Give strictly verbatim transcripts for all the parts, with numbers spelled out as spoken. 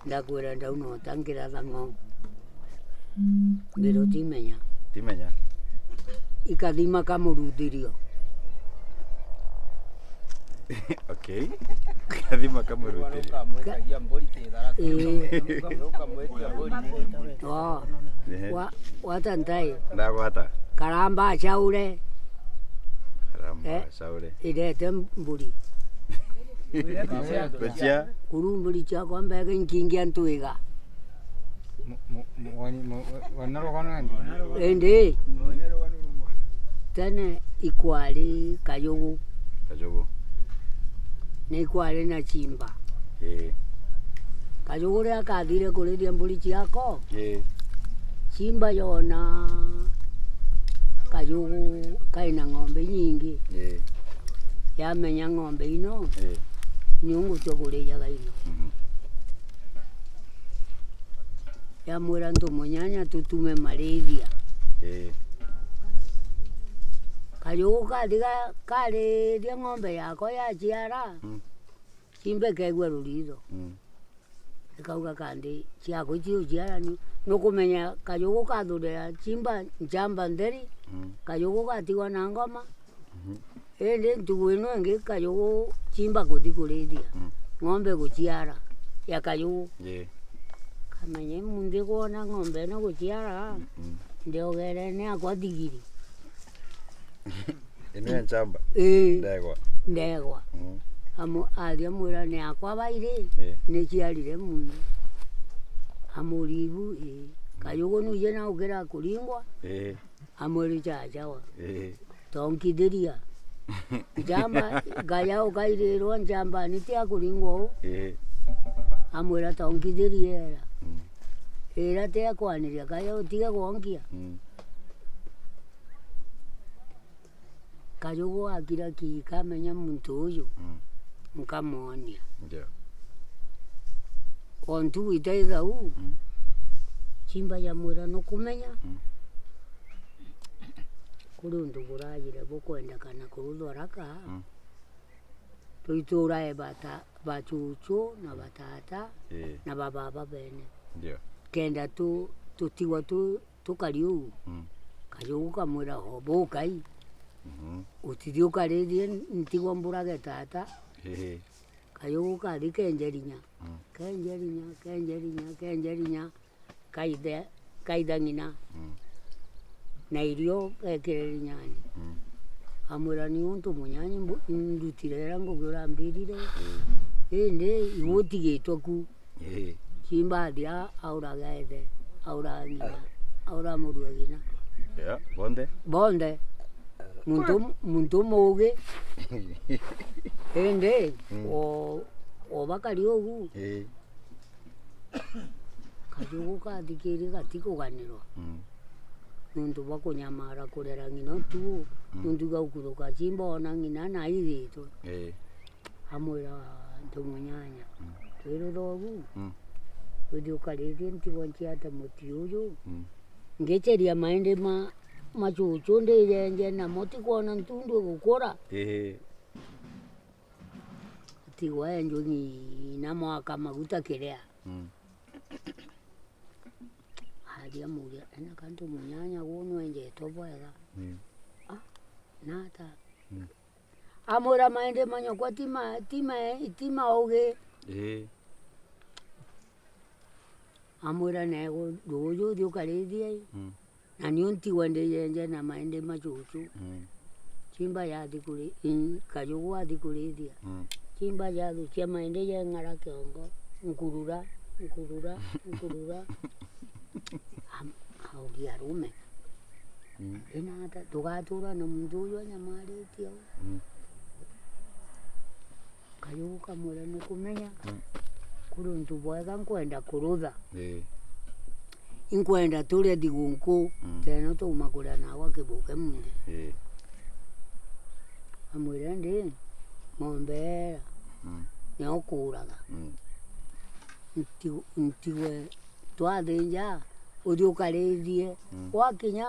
Ndakwira ndaunota nkiratha ng'o. Mbiro timenya. Timenya. Ikathima kamuruthirio. Okay. Ikathima kamuruthirio. Ii. Oh. Ehe. Wa-, wata ntai. Ndagwata. Karamba acaure. Karamba Eh, acaure. Irete mburi. Kucia. Kuru mburi ciakwa mbege nkingia ntwiga. Mu-, mu-, mu-, wani-, mu-, wa-, wanarogana ndi? Indi. Tene ikwari kajugu. Kajugu. Na ikwari na chimba. Ii. Kajugu riria kathire kurithia mburi ciako, Ii. Simba yona kajugu kaina ng'ombe inyingi. Ii. Yamenya ng'ombe ino, Ii. Niyo ngutua kurijaga ino. Mhm. Yamwira ntu munyanya tutume marithia. Ii. Kajugu kathi ga-, karithia ng'ombe yakwa yaciara, Mm. Simba ikegua ruritho. Mm. Ikauga kandi, "Ciakwa iciuciara ni, nukumenya kajugu kathurira chimba nchamba ntheri, Mm. Kajugu gatigwa na ngoma." Mhm. Indi ntugu ino ingi kajugu chimba kuthi kurithia. Mm. Ng'ombe guciara ya kajugu. Ii. Kamenya imunthi kwona ng'ombe ino guciara, Mm. Ndiogerene akwa thigiri. Ino ya nchamba? Ii. Ndegwa. Ndegwa. Mm. Amu-, athi amwira ni akwa bairi, Ii. Niciarire muno. Amuribu, ii. Kajugu nuje na ukira kuringwa? Ii. Amwira chachawa. Ii. Tonkithiria. Nchamba, ngaya ukairirwa nchamba ni ti akuringwa u. Ii. Amwira tonkithiria era. Mm. Ira ti akwaniria kaya utige gwonkia. Mm. Kajugu akira ki kamenya muntu uju, Mm. Nkamwonia. Ndio. O ntugu itaithau, Mm. Chimba yamwira nukumenya. Mm. Kuri untu burajire bukwendekana kuruthwa raka, Mm. Twiturae bata-, bachuchu na batata Ii. Na bababa bene. Ndio. Kenda tu-, tutigwa tu-, tukari uu. Mm. Kajugu kamwira, "O, bukai. Mhm. Utithi ukarithie ntigwa mburage tata." Ii. Kajugu kathi kenjerinya. Mm. Kenjerinya, kenjerinya, kenjerinya. Kaithe, kaitha ng'ina. Mm. Na irio gekire rinyani. Mm. Amwira, "Ni untu munyanya mbu-, ndutire ira ngugi urambirire. Mm. Indi iwe utigitwe ku." Ii. Chimba athia auraga ithe, auraga ng'ina, auraga murua ng'ina. Yeah, bonthe. Bonthe. Muntu, muntu muugi. Indi, Mm. o, o bakari ugu. Ii. Kajugu kathikirie gatikuganirwa. Mm. Nuntu bwa kunyamara kurera ng'ina utuku, Mm. nuntu gaukuruka chimba ona ng'ina na aithitwe. Ii. Amwira ntu munyanya, Mm. "Twirutha ugu, Mm. uthi ukarithie ntigwa nciate muti uju, Mm. ngicheria maindi ma, ma chuchu ndijenje namo tikwona ntundu igukura." Ii. Tigwa enjwe ng'ina mwaka maguta kiria. Mm. Aria muria, "Ena kantu munyanya guu nwenjetwe bwega." Mm. "Ah, nata?" Mm. Amwira, "Maindi manyokwa ti ma-, ti ma-, ti maugi." Ii. Amwira, "Nego ruuju uthi ukarithie." Mm. Na niu ntigwa ndijenje na maindi ma chuchu. Mm. Chimba yathi kuri-, ii, kajugu athi kurithia. Mm. Chimba yathukia maindi jeng'ara kiongo, nkurura, nkurura, nkurura. Am-, auria arume. Mm. Inata, tugatura na muntu uyu anyamaritie uu? Mm. Kajugu kamwira, "Nukumenya, Mm. kuri untu bwega nkwenda kurutha. Ii. Inkwenda turie thigunku, Mm. teno twauma kuria nawe kibuke munthe." Ii. Amwira, "Ndi, ng'ombe era, Mm. nio kuuraga. Mm. Nti-, ntigwe twathinja, uthi ukarithie. Mm. Wakinya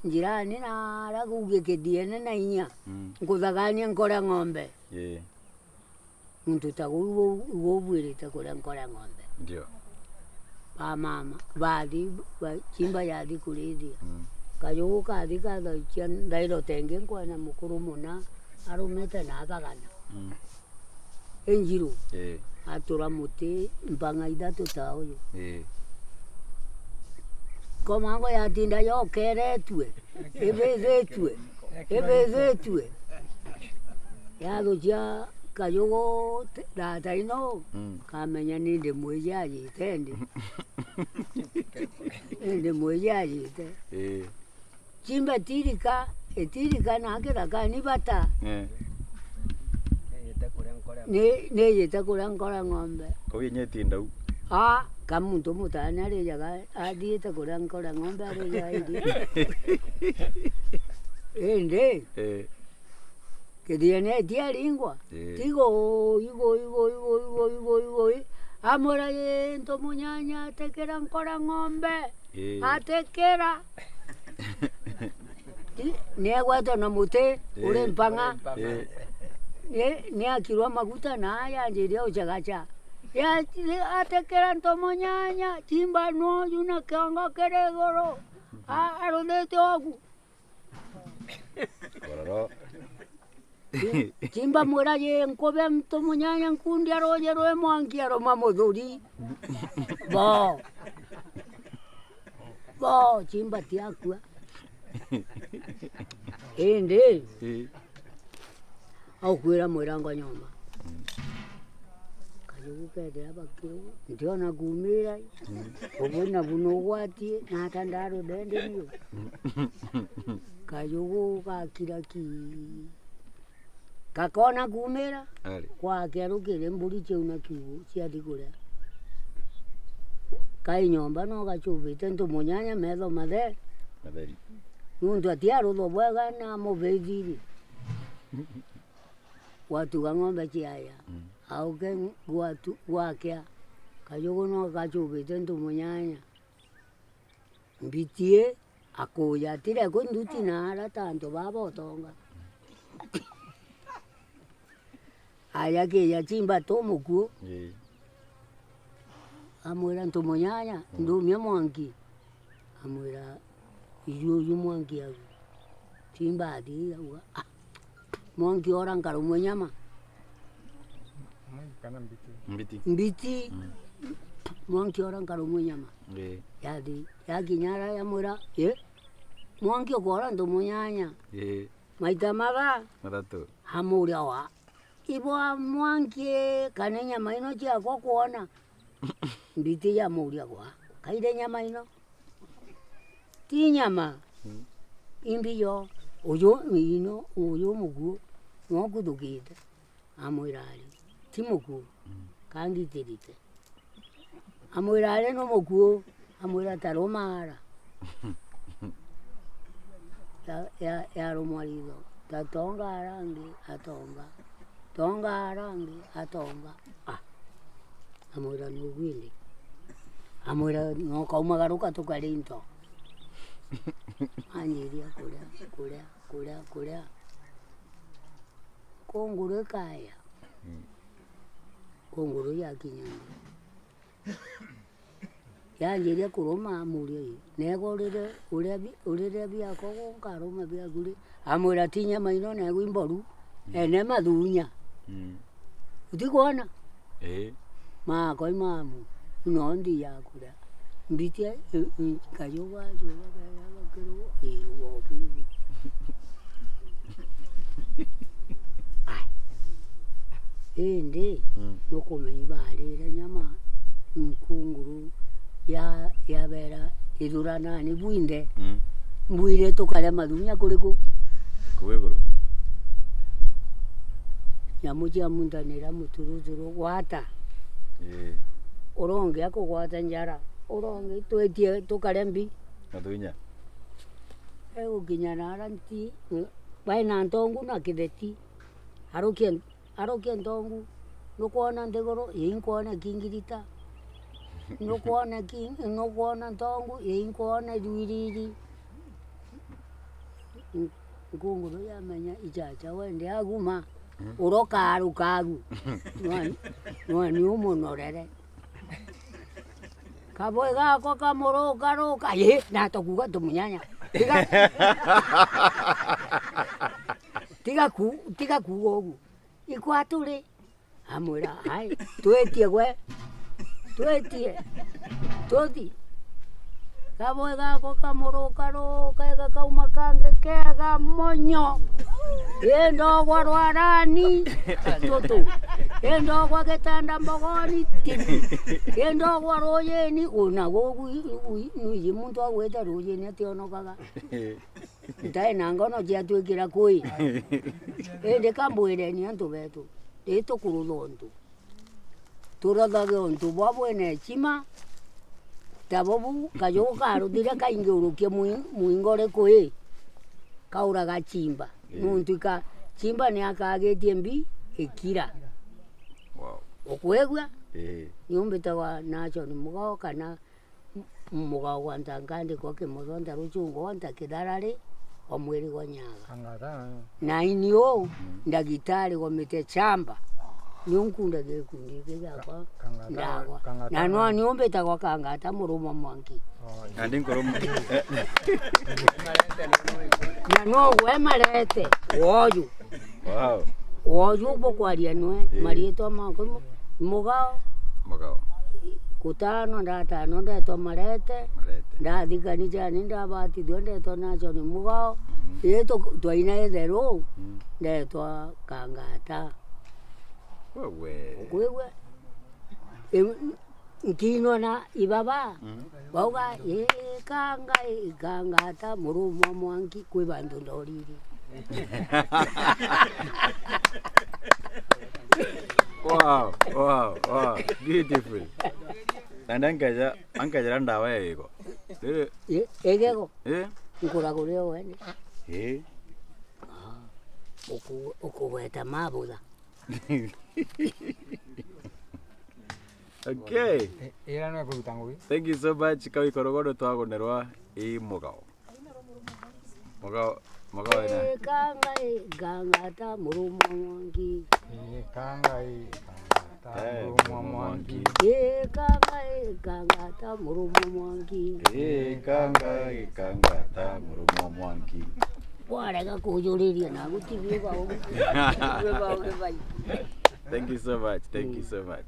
njirani na aria kuugi kithiene na inya, Mm. nkuthagania nkore ng'ombe." Ii. Muntu ta uu, uu, uu ubwirite kuria nkore ng'ombe. Ndio. ba mama, bathi, ba, Chimba yathi kurithia. Mm. Kajugu kathi kathakia nthairo tengi nkwona mukuru muna, arumite na athagana. Mm. Injiru. Ii. Atura muti mpang'a ithatu ta uyu. Ii. Komango yatinda yokeretue, ibithitue, ibithitue. Yathukia Kajugu te-, thaa ino, mm, kamenya ni ndi mwiji ajite ndi. Ni ndi mwiji ajite. Ii. Chimba tirika, itirika na kithakani bata. Eh. Nijite kuria nkore. Ni, nijite kuria nkore ng'ombe. Kau yenye itindau. Ah, ka muntu mutane arijaga, athiite kuria nkore ng'ombe arijaga iri. Indi. Eh. Kithiene eti aringwa. Eh. Tigo, igo, igo, igo. Amwira, "Ii, ntu munyanya atekera nkora ng'ombe." Eh. Atekera. Ti, niegwetwe na muti, eh, uri mpang'a. Eh. Ni, niakirwa maguta na yanjiria ucagaca. Ya, atekera ntu munyanya, Chimba nuju na kiongo kiri iguru. A, aruthite ogu. Kororo. Chimba mwira, "Ii, nkube ntu munyanya nkundi aruji rwi mwanki aruma muthuri." Bo. Bo, Chimba tiakua. Indi. Ii. Aukwira mwira ngo nyomba. Kajugu kethira bakiu, ndiona kumira. Mm. Ubu nabu nugwatie, nata ndarudende niu. Kajugu gakira ki. Gakona kumira. Ari. Gwakia rukiri mburi ciauna kiugu, ciathi kuria. Kai nyomba no gacubite ntu munyanya metho mathe. Matheri. Nuntu atiarutho bwega na mubithiri. Gwatuga ng'ombe ciaya. Mm. Auke gwatu-, gwakia, kajugu no gacubite ntu munyanya. Mbiti ii akuja, atire kwi nduti na ara ta antu baba utonga. Aja kija Chimba tu mukuu. Ii. Amwira, "Ntu munyanya, mm, ndumia mwanki." Amwira, "Iju uju mwanki agu." Chimba athi auga, "Ah, mwanki ora nkarumwe nyama." Mwanki kana mbiti? Mbiti. Mbiti. Mm. "Mwanki ora nkarumwe nyama." Ii. Yathi, yakinya ara yamwira, "Ii, mwanki ukora ntu munyanya." Ii. Maita matha-, mathatu. Amuria, "Wa, ibwa mwanki kana nyama ino ciakwa kwona?" Mbiti yamuria, "Gwa, kaire nyama ino? Ti nyama. Mm. Imbi yo, uyu ino, uyu mukuu, no kuthukite." Amwira, "Ari, ti mukuu, mm, kangitirite." Amwira, "Ari nu mukuu." Amwira, "Tarumara." Ya, ya, yarumwa ritho. Ta tonga arangi, atonga. Tonga arangi, atonga. Ah. Amwira, "Nugu indi?" Amwira, "No kaumagaruka tukari into." Anjiria kuria, kuria, kuria, kuria. Kunguru ikaya. Mm. Kunguru yakinya nthi. Yanjiria kuruma amuria, "Ii, nego urire, uria bi-, urire biakwa gunkaruma biaku ri?" Amwira, "Ti nyama ino, nego imboru, mm, ene mathunya." Mm. Utikwona? Ii. Makoi mamu, no ndi ya kuria. Mbitia, i, i, kajuga, juga, kajuga, kirugo, ii, wobibi. Ai. Indi, mm, nukumenya ibarire nyama, nkunguru ya, yabera ithuranani bwinthe. Mm. Mbwire tukaria mathunya kuriku? Kuu iguru. Nyamu cia muntanira muturuturu gwata. Ii. Urongia kugwata njara. Urongi twetie tukaria mbi. Mathunya. Egukinya nara nti, baina ntongu na kitheti. Arukie, arukie ntongu. Nukwona nthiguru, ii nkwona kingirita. Nukwona ki-, nukwona ntongu, ii nkwona iruiriri. Nkunguru yamenya ichacha wende aguma, mm, urokarukaru. Nwani, nwani umunorere. Kabwe gakwa kamurukaruka, ii, na tukuuga tumunyanya. Tiga, tiga ku-, tiga kuuga uguo. Ikwa turi. Amwira, "Ai, twitie gwe. Twitie. Tuthi." Kabwe gakwa kamurukaruka, gakauma kangi kega monyo. Ii ndogwa rwarani, tutu. Ii ndogwa gitanda mbogoni, tibi. Ii ndogwa rujini, una gugu, i-, i-, i-, nwiji muntu agwita rujini ationokaga. Ntae na ngono ciatwikira kui. Indi kambwireni antu betu, ri tukurutha untu. Turothage untu bwa bwene heshima, ta bubu, kajugu karuthire kaingiurukie mwi-, mwingo ri kui, kauraga Chimba. Ii. Nuntu ika, Chimba ni akagitie mbi ikira. Wow. Ukwigua? Ii. Ni umbitagwa Nation Mugao kana M-, Mugao gwa Ntankandikwa Kimothonta Ruchungwa nta Kitharari wa mwiri gwa Nyaga. Kangata. Na ini uu, mm, ndagitari wa mite chamba. Ni unkundagia gikundi giki giakwa. Ka-, Kangata, ndagwa. Kangata. Na no ni umbitagwa Kangata Murumwa Mwanki. Oh, ii. Na ndi nkurumu. Na no gwe marete, woju. Wow. Woju bukwaria nwe, ii, mariitwa makwa mo-, Mugao. Mugao. Kutanwa, ndatanwa, ndetwa Marete. Marete. Ndathikani jani, ndabatithua, ndetwa Nation Mugao. Mhm. Ii tu-, twaina itheru, mm, ndetwa Kangata. Wewe. Kwigua? Ii, nkinwa na ibaba. Mm. Bauga, "Ii, Kanga, ii, Kangata, Murumwa Mwanki, kwi bantu ndoriri." Wow, wow, wow. Beautiful. Na ndankeja, ankejera ndawa ya giko. Ii. Ii, igego. Ii. Nkura kuria wene. Ii. Ah, uku-, ukugweta mabutha. Okay. E-, ira nwe kuruta ngugi. Thank you so much, Kawikorogodo twagonerwa i Mugao. Mugao, Mugao ina. Ii, Kanga, ii, Kangata, Murumwa Mwanki. Ii, Kanga, ii, Kangata, eh, Murumwa Mwanki. Ii, Kanga, ii, Kangata, Murumwa Mwanki. Ii, Kanga, ii, Kangata, Murumwa Mwanki. Warega kujuriria na gutibi uba ugi. Uba ugi bai. Thank you so much. Thank you so much.